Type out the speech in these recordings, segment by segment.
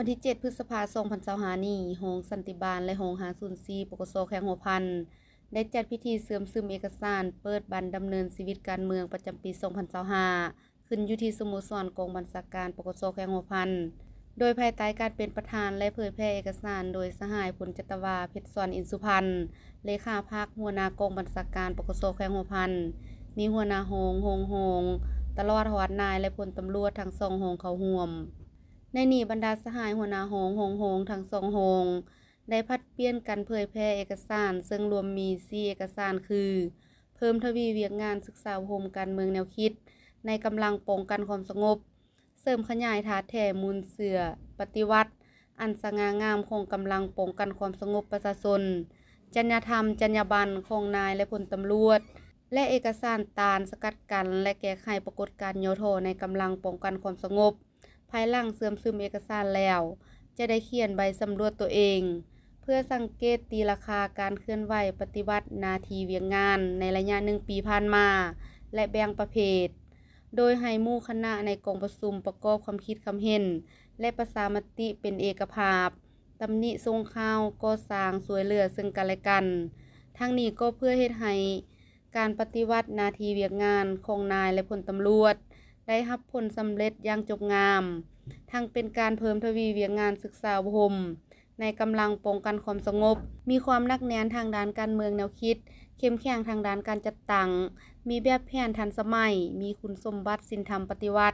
ທີເຈັດ ພຶດສະພາ ສອງພັນຊາວຫ້ານີ້, ຫ້ອງສັນຕິບານ ແລະ ຫ້ອງຫ້າສູນສີ່ ປກສ ແຂວງຫົວພັນ ໄດ້ຈັດພິທີເຊື່ອມຊຶມເອກະສານເປີດບັນດຳເນີນຊີວິດການເມືອງປະຈຳປີ ສອງພັນຊາວຫ້າ ຂຶ້ນຢູ່ທີ່ສະໂມສອນກອງບັນຊາການ ປກສ ແຂວງຫົວພັນ ໂດຍພາຍໃຕ້ການເປັນປະທານ ແລະ ເຜີຍແຜ່ເອກະສານໂດຍສະຫາຍ ພົນຈັດຕະວາ ເພັດສອນ ອິນສຸພັນ ເລຂາພັກ, ຫົວໜ້າກອງບັນຊາການ ປກສ ແຂວງຫົວພັນ, ມີຫົວໜ້າຫ້ອງ, ຮອງຫ້ອງ, ຕະຫຼອດຮອດນາຍ ແລະ ພົນຕຳຫຼວດທັງສອງຫ້ອງເຂົ້າຮ່ວມ. ໃນນີ້, ບັນດາສະຫາຍຫົວໜ້າຫ້ອງ, ຮອງຫ້ອງທັງສອງຫ້ອງ ໄດ້ຜັດປ່ຽນກັນເຜີຍແຜ່ເອກະສານ, ເຊິ່ງລວມມີສີ່ເອກະສານຄື: ເພີ່ມທະວີວຽກງານສຶກສາອົບຮົມການເມືອງແນວຄິດໃນກຳລັງປ້ອງກັນຄວາມສະຫງົບ, ເສີມຂະຫຍາຍທາດແທ້ມູນເຊື້ອປະຕິວັດອັນສະຫງ່າງາມຂອງກຳລັງປ້ອງກັນຄວາມສະຫງົບປະຊາຊົນ, ຈັນຍະທຳ, ຈັນຍາບັນຂອງນາຍ ແລະ ພົນຕຳຫຼວດ ແລະ ເອກະສານຕ້ານສະກັດກັ້ນ ແລະ ແກ້ໄຂປາກົດການຫຍໍ້ທໍ້ໃນກຳລັງປ້ອງກັນຄວາມສະຫງົບ. ພາຍຫຼັງເຊື່ອມຊຶມເອກະສານແລ້ວ, ຈະໄດ້ຂຽນໃບສຳຫຼວດຕົວເອງ ເພື່ອສັງເກດຕີລາຄາການເຄື່ອນໄຫວປະຕິບັດໜ້າທີ່ວຽກງານໃນໄລຍະໜຶ່ງປີຜ່ານມາ ແລະ ແບ່ງປະເພດ, ໂດຍໃຫ້ໝູ່ຄະນະໃນກອງປະຊຸມປະກອບຄຳຄິດຄຳເຫັນ ແລະ ປະຊາມະຕິເປັນເອກະພາບ, ຕຳໜິ, ສົ່ງຂ່າວ, ກໍ່ສ້າງ, ຊ່ວຍເຫຼືອເຊິ່ງກັນແລະກັນ. ທັງນີ້ກໍເພື່ອເຮັດໃຫ້ ການປະຕິບັດໜ້າທີ່ວຽກງານຂອງນາຍ ແລະ ພົນຕຳຫຼວດ ໄດ້ຮັບຜົນສຳເລັດຢ່າງຈົບງາມ, ທັງເປັນການເພີ່ມທະວີວຽກງານສຶກສາອົບຮົມໃນກຳລັງປ້ອງກັນຄວາມສະຫງົບ, ມີຄວາມໜັກແໜ້ນທາງດ້ານການເມືອງແນວຄິດ, ເຂັ້ມແຂງທາງດ້ານການຈັດຕັ້ງ, ມີແບບແຜນທັນສະໄໝ, ມີຄຸນສົມບັດສິນທຳປະຕິວັດ,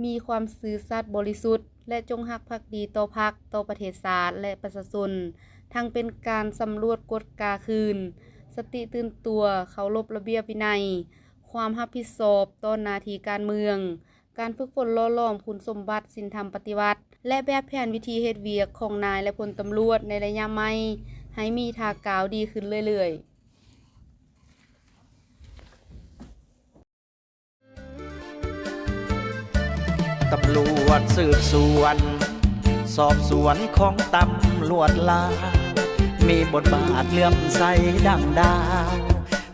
ມີຄວາມຊື່ສັດບໍລິສຸດ ແລະ ຈົ່ງຮັກພັກດີຕໍ່ພັກ, ຕໍ່ປະເທດຊາດ ແລະ ປະຊາຊົນ, ທັງເປັນການສຳຫຼວດກວດກາຄືນ, ສະຕິຕື່ນຕົວ, ເຄົາລົບລະບຽບວິໄນ, ຄວາມຮັບຜິດຊອບຕໍ່ໜ້າທີ່ການເມືອງ, ການຝຶກຝົນຫຼໍ່ຫຼອມຄຸນສົມບັດສິນທຳປະຕິວັດ ແລະ ແບບແຜນວິທີເຮັດວຽກຂອງນາຍ ແລະ ພົນຕຳຫຼວດໃນໄລຍະໃໝ່ ໃຫ້ມີທ່າກ້າວດີຂຶ້ນເລື້ອຍໆ. ຕຳຫຼວດສືບສວນ ສອບສວນຂອງຕຳຫຼວດລາວ ມີບົດບາດເຫຼື້ອມໃສດັ່ງດາວ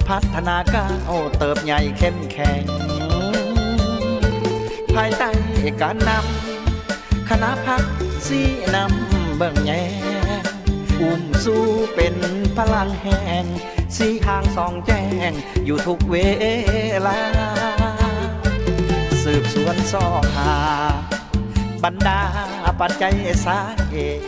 ພັດທະນາກ້າວເຕີບໃຫຍ່ເຂັ້ມແຂງ ພາຍໃຕ້ການນຳ ຄະນະພັກຊີ້ນຳເບິ່ງແຍງ ອຸ້ມຊູເປັນພະລັງແຮງ ຊີ້ທາງສ່ອງແຈ້ງຢູ່ທຸກເວລາ ສືບສວນຊອກຫາ ບັນດາປັດໄຈສາເຫດ